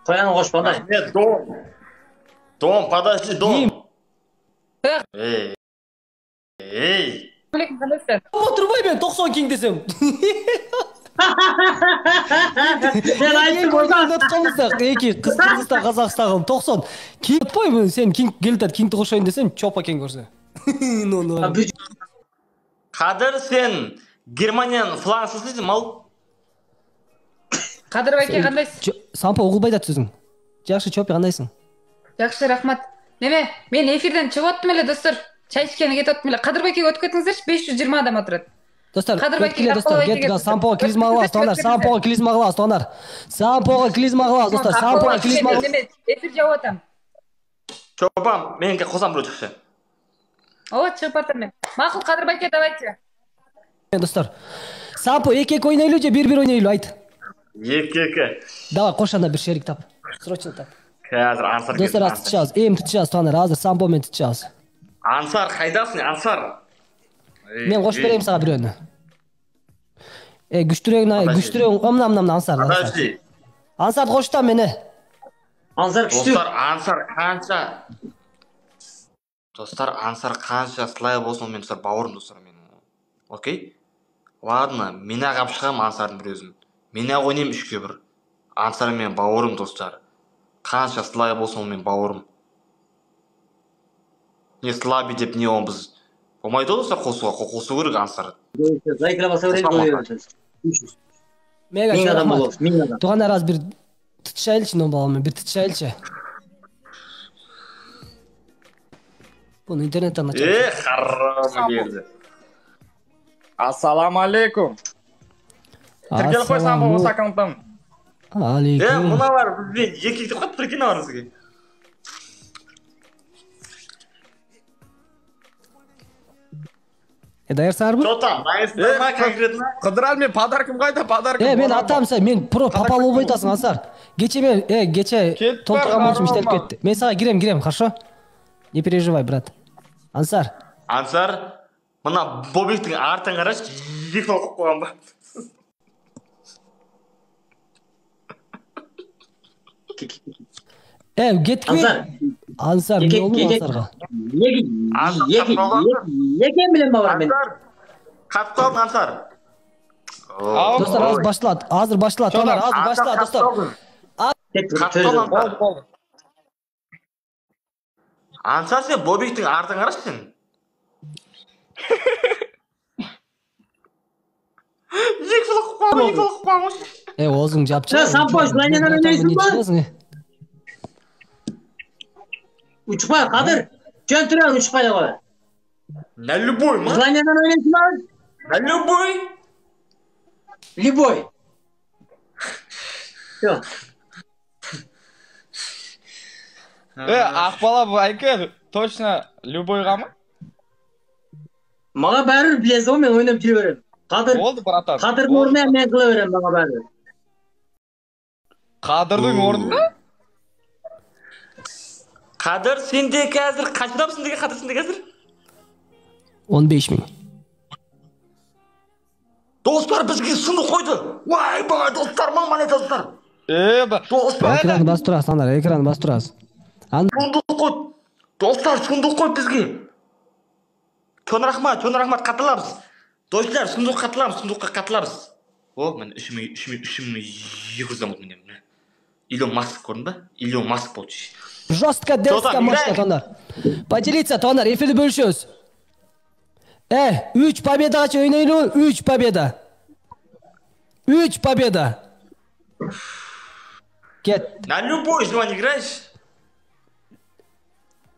Қоян қошпандай. Рахмет, Дон. Дон, подожди, Дон. Эй. Эй. Қандайсыздар? Отырбай мен 90 кинг десем. Мен айттым ғой. Эки қыз Қырғызстан, Қазақстан 90. Кинг ұтпаймын, сен кинг келіп жатыр, кингті қошайын десем, чопа екен көрсе. Қадыр, сен Германияның флансысың, мал. Қадыр байке, қандайсыз? Сампо угулбай да сөзің. Жакшы, чопи, қандайсың? Жакшы, рахмат. Неме, мен эфирден чыгып аттым эле, достор. Чай ичкени кетип аттым эле. Қадыр байкеге өтүп кетиңиздерчи, 520 адам отурат. Достар, өткіле, достар, кеттік, Сампоға клизма қылабыз, туғандар, Сампоға клизма қылабыз, туғандар. Сампоға клизма қылабыз, достар, Сампоға клизма. Эфир жауып атам. Чопам, мен қосам біреу шықшы. Ооба, чыгып баратам мен. Макул, Қадыр байке, давайте. Достар, Сампо 2-2 ойнайлы же 1-1 ойнайлы, айт. 2-2. Давай, қош анда бір шерик тап. Срочно тап. Қазір Ансар. Достар, азыр тытышабыз, эми тытышабыз, туғандар, азыр Сампо мен тытышабыз. Ансар, қайдасың, Ансар? Мен қошып берейін саған біреуні. Күштүрөөгүн, күштүрөөгүн, мына, мына, мына, Ансар. Подожди. Ансарды қоштам мені. Ансар күштү. Достар, Ансар қанша? Достар, Ансар қанша сылай болсын, мен достар бауырым, достар мен. Окей? Ладно, мен ақ алып шығамын Ансардың бір өзін. Мен ақ ойнаймын 3-1. Ансар мен бауырым, достар. Қанша сылай болсын, ол мен бауырым. Не слабый деп не он біз. Болмайды ғой, достар, қосуға, қосу керек Ансар. Лайкла баса берейін. Мега, 1000 адам болобуз, 1000 адам. Туғандар, аз бір тытышайлычы, но баламын, бір тытышайлычы. Бұны интернеттен начал. Харам келді. Ассаламу алейкум. Тіркеліп қойсам бұл осы аккаунттан. Алейкум. Мыналар бізбен екі деп қойды, прикинь алар бізге. Даярсыңарбы? Чо там, дайынсыңдар ма конкретно? Қыдырәл, мен подаркым қайда, подаркым? Мен атам сен, мен про папа болбой атасың, Ансар. Кече мен, кече толтырған болчум иштелип кетти. Мен сага кирем, кирем, хорошо? Не переживай, брат. Ансар. Ансар, мына Бобиктің артын қарашы, екі оқып қойған ба? Кеттік Ансар. Ансар, не болду Ансарға? Екен билем бабар мен. Қатып қалдың, Ансар. Достар, азыр башталат, азыр башталат, азыр башталат, достар. Қатып қалдың. Ансар, сен Бобиктің артын қарашы сен. Екі жыл оқып қойған, екі жыл оқып қойған. Оозуң жапчы. Сампо, желаниядан ойнайсың ба? Учпай, Қадыр. Жөн түрі учпай да қой. На любой, ма? Желаниядан ойнайсың ба? На любой. Любой. Всё. Ақбала байке, точно любойға ма? Маған бәрібір білесің ғой, мен ойнап жүре беремін. Қадыр. Болды, братан. Қадырдың орнына мен қыла беремін, маған бәрібір. Қадырдың орнына? Қадыр, сенде қазір қанша адамсың деген, Қадыр, сенде қазір? 15 мың. Достар, бізге сұндық қойды. Уайбай, достар, мың монета, достар. Достар. Экранды басып тұрасыз, аңдар, экранды басып тұрасыз. Сұндық қойды. Достар, сұндық қойды бізге. Чон рахмат, чон рахмат, қатыламыз. Достар, сұндыққа қатыламыз, сұндыққа қатыламыз. О, міне 3200 адам болды міне. Илон Маск көрдің ба? Илон Маск болды. Жестко дерзко мощно, туғандар. Поделиться, туғандар, эфирді бөлішеміз. 3 победаға чейін ойнайлы, 3 победа. 3 победа. Кет. На любой желание играешь?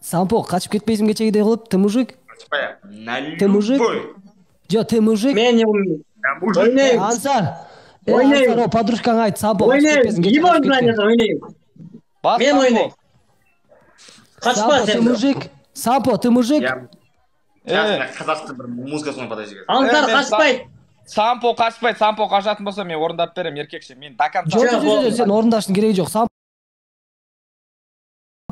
Сампо, қашып кетпейсің кешегідей қылып, ты мужик? На любой. Ты мужик? Жо, ты мужик? Мен не умею. Ансар. Ансар, подружкаңа айт, Сампо, қашып кетпесін. Любой желание ойнаймын. Мен ойнаймын. Қашпа Сампо, ты сен. мужик? Сампо, ты мужик? Қазақстан бір музыкасын подожди. Ансар қашпайды. Сампо қашпайды, Сампо қашатын болса мен орындап беремін, еркекше. Мен до конца. Жоқ, жоқ, сен орындаштың керегі жоқ. Сампо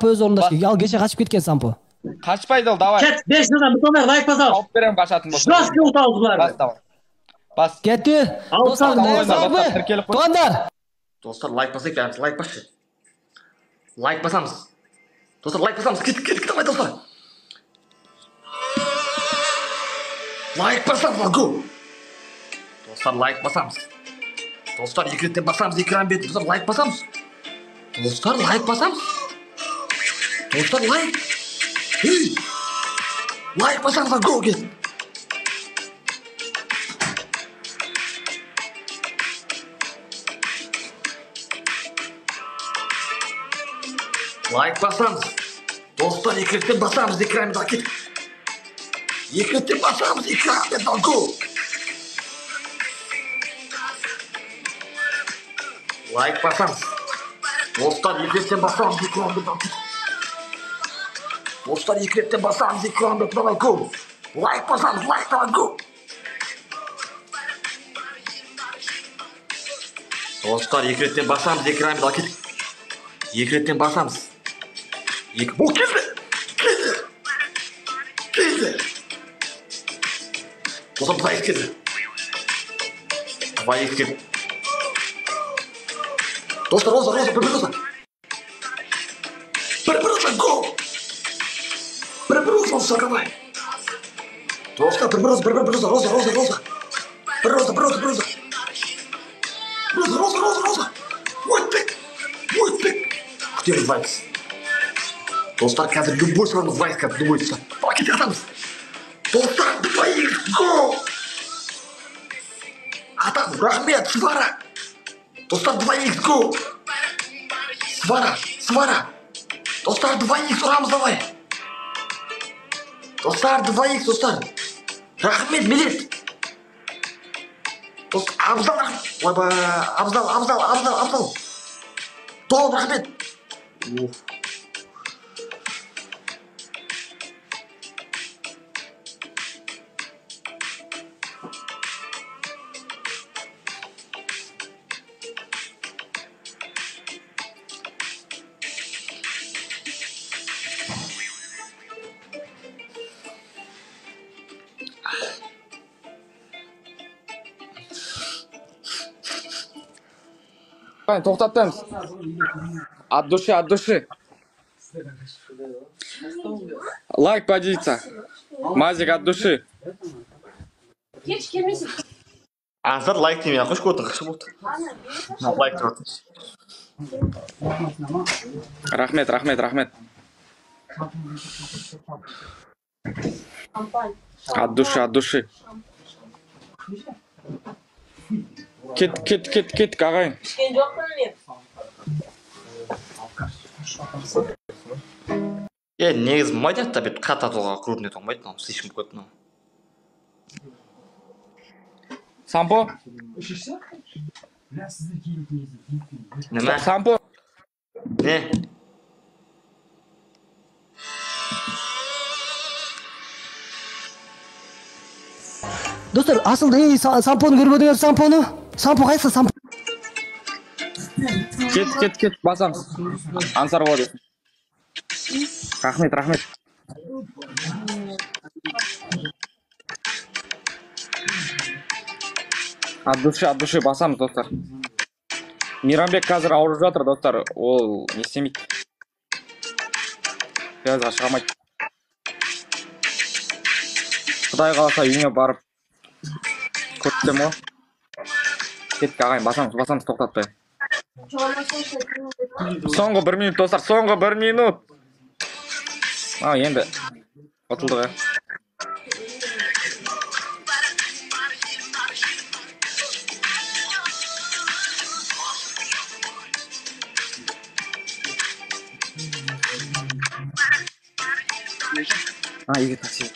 өз орындаш керек. Ал кеше қашып кеткен Сампо. Қашпайды ол, давай. Кет, 5 жылдан бұтондар лайк басамыз. Алып беремін қашатын болса. Жестко ұтамыз бұларды. Бас, давай. Бас. Кетті. Алып Достар, салды. дайынсыздар ма? Туғандар. Достар, лайк басайық, бәріміз лайк басшы. Лайк басамыз. Достар, лайк басамыз. Кеттік, кеттік, давай, достар. Лайк басамыз, го. Достар, лайк басамыз. Достар, екі реттен басамыз экран бетін. Достар, лайк басамыз. Достар, лайк басамыз. Достар, лайк. Ей! Лайк басамыз, го, кет. Лайк басамыз. Достар, екі реттен басамыз экран бетін. Кет. Екі реттен басамыз экран бетін. Го. Лайк басамыз. Достар, екі реттен басамыз экран бетін. Достар, екі реттен басамыз экран бетін. Давай, го. Лайк басамыз, лайк, давай, го. Достар, екі реттен басамыз экран бетін. Кет. Екі реттен басамыз. Екі. О, келді! Келді! Келді! Достар, 2 келді. 2 келді. Достар, роза, роза, бір роза. Бір роза, го! Бір роза, достар, давай. Достар, бір роза, бір роза, роза, роза, роза. Бір роза, бір роза, бір роза. Роза, роза, роза, роза. Өттік! Өттік! Күтеміз лайкс. Достар, қазір любой сұрамыз лайк, қазір любой сұрақ. Давай, кете атамыз. Достар, 2, го! Атам, рахмет, Свара! Достар, 2х, го! Свара, Свара! Достар, 2х ұрамыз, давай! Достар, 2х, достар! Рахмет, Мелет! Достар, Абзал, ойбай, Абзал, Абзал, Абзал, Абзал! Толып, рахмет! Уф. Тоқтатпаймыз. От души, от души. Лайк поделиться. Мазик от души. Ансар лайк демей ақ қойшы, көтің қышып отыр. Лайк деп отыр. Рахмет, рахмет, рахмет. От души, от души. Кет, кет, кет, кеттік, ағайын. Ішкен жоқпын мен. Е, негізі болмайды еді, бүйтіп қатты атуға крупный болмайды, мынау слишком көп мынау. Сампо? Неме? Сампо? Не? Достар, асылды, ей, Сампоны көрмедіңдер, Сампоны? Сампо қайсы, Сампо? Кет, кет, кет, басамыз. Ансар болады. Рахмет, рахмет. От души, от души басамыз, достар. Мейрамбек қазір ауырып жатыр, достар. Ол не істемейді. Связьға шыға алмайды. Құдай қаласа үйіне барып көрсетемін ғой. Кеттік, ағайын, басамыз, басамыз, тоқтатпай. Соңғы 1 минут, достар, соңғы 1 минут. А, енді ұтылдық, ә. А, үйге такси.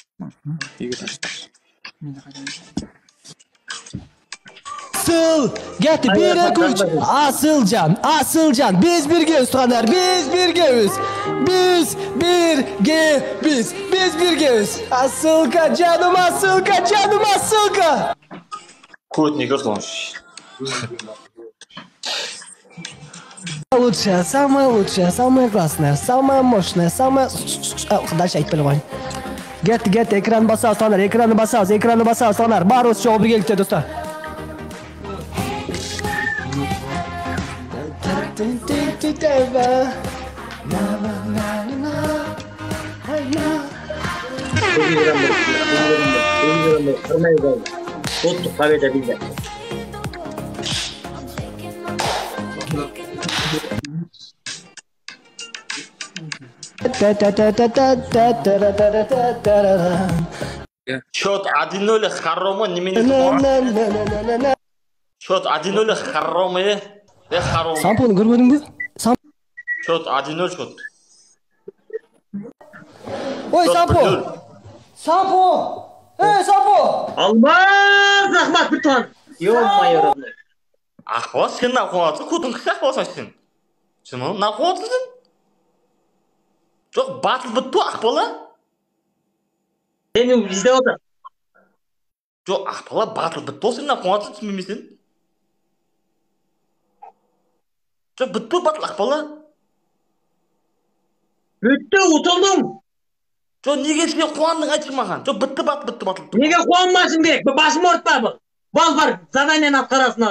Үйге такси. Асыл, кетті, 1, 2, 3. Асылжан, Асылжан, біз біргеміз, туғандар, біз біргеміз. Біз біргеміз, біз біргеміз. Асылка, жаным, Асылка, жаным, Асылка. Көтіне көрсін. Лучшая, самая лучшая, самая классная, самая мощная, самая... Дальше айтып бере қояйын. Кетті, кетті, экран басамыз, туғандар, экранды басамыз, экранды басамыз, туғандар. Барлығы шоғы біргелікте, достар. Достук победа бизде. Счет 1-0 Харома немене. Счет 1-0 Харома. Харом. Сампоны көрмөдүңбү? Счет 1-0 счет. Ой, Сампо! Сампо! Эй, Сампо! Алмаз, рахмат бір туған. Ё-моё, родной. Ақбала, сен нағып қуанатсың, көтің қысы ақбаласың сен. Сен мұны нағып қуанатсың? Жоқ, батыл бітті ақбала. Сені іздеп отыр. Жоқ, ақбала батыл бітті, сен нағып қуанатсың, түсінбеймін сен. Жоқ, бітті батыл ақбала. Бітті, ұтылдың. Жоқ, неге сен қуандың, айтшы маған. Жоқ, бітті батыл, бітті батыл. Неге қуанмасың керек? Басым ауыртпа бұл. Бал бар, заданиені атқарасың.